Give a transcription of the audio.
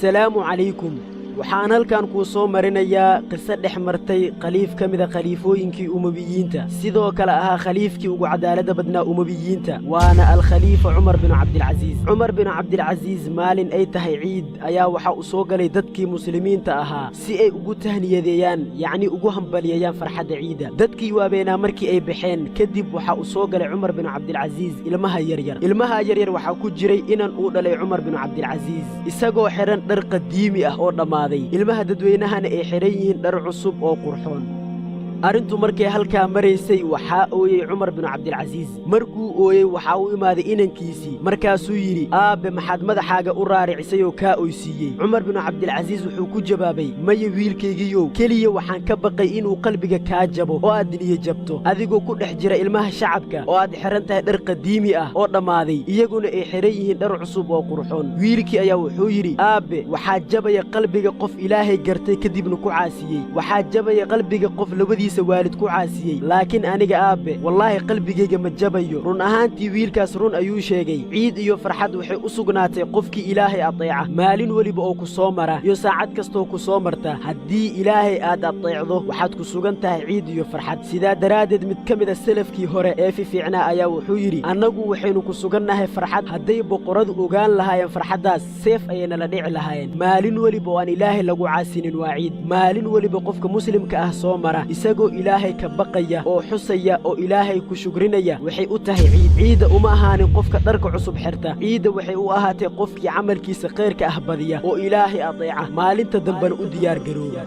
Assalaamu calaykum. Waxaan halkan kuu soo marinayaa qiso dhex martay khaliif ka mida khaliifooyinkii Umawiyiinta, sidoo kale ahaa khaliifkii ugu cadaaladda badnaa Umawiyiinta, waana Alkhaliifa Cumar binu Cabdilcasiis. Cumar binu Cabdilcasiis maalin ay tahay ciid ayaa waxa uu soo galay dadkii Muslimiinta ahaa si ay ugu tahniyadeeyaan, yacnii ugu hambalyeeyaan farxadda ciidda. Dadkii waabeenaa markii ay baxeen kadib, waxa uu soo galay Cumar binu Cabdilcasiis ilmaha yaryar. Ilmaha yaryar waxaa ku jiray inan uu dhalay Cumar binu Cabdilcasiis, isagoo xidhan dhar qadiimi ah oo dhammaaday, ilmaha dadweynahana ay xidhan yihiin dhar cusub oo qurxoon. Arrintu markay halkaa maraysay, waxaa ooyey Cumar binu Cabdilcasiis. Markuu ooyey, waxaa u imaaday inankiisii. Markaasuu yidhi: "Aabbe, maxaad madaxaaga u raaricisay oo kaa oysiiyey?" Cumar binu Cabdilcasiis wuxuu ku jawaabay: "Maya, wiilkaygiyow, keliya waxaan ka baqay inuu qalbiga kaa jabo oo aad niyo jabto adigoo ku dhex jira ilmaha shacabka oo aad xidhan tahay dhar qadiimi ah oo dhammaaday, iyaguna ay xidhan yihiin dhar cusub oo qurxoon." Wiilkii ayaa wuxuu yidhi: "Aabbe, waxaa jabaya qalbiga qof Ilaahay gartay kadibna ku caasiyey. Waxaa jabaya qalbiga qof labadiisa waalid ku caasiyey, laakiin aniga, aabbe, wallaahi qalbigayga ma jabayo." Run ahaantii wiilkaas run ayuu sheegay. Ciid iyo farxad waxay u sugnaatay qofkii Ilaahay adeeca. Maalin weliba oo ku soo mara iyo saacad kastoo ku soo marta, haddii Ilaahay aad adeecdo, waxaad ku sugan tahay ciid iyo farxad. Sidaa daraaddeed, mid ka mid a selafkii hore ee fifiicnaa ayaa wuxuu yidhi: "Annagu waxaynu ku sugannahay farxad. Hadday boqoradu ogaan lahaayeen farxaddaas, seef ayay nala dhici lahaayeen." Maalin weliba oo aan Ilaahay lagu caasinin waa ciid. Maalin weliba qofka Muslimka ah soo mara isagoo Ilaahay ka baqaya oo xusaya oo Ilaahay ku shukrinaya, waxay u tahay ciid. Ciidda uma ahaanin qofka dharka cusub xirta. Ciidda waxay u ahaatay qofkii camalkiisa khayrka ah badiya oo Ilaahay adeeca, maalinta dambena u diyaar garooba.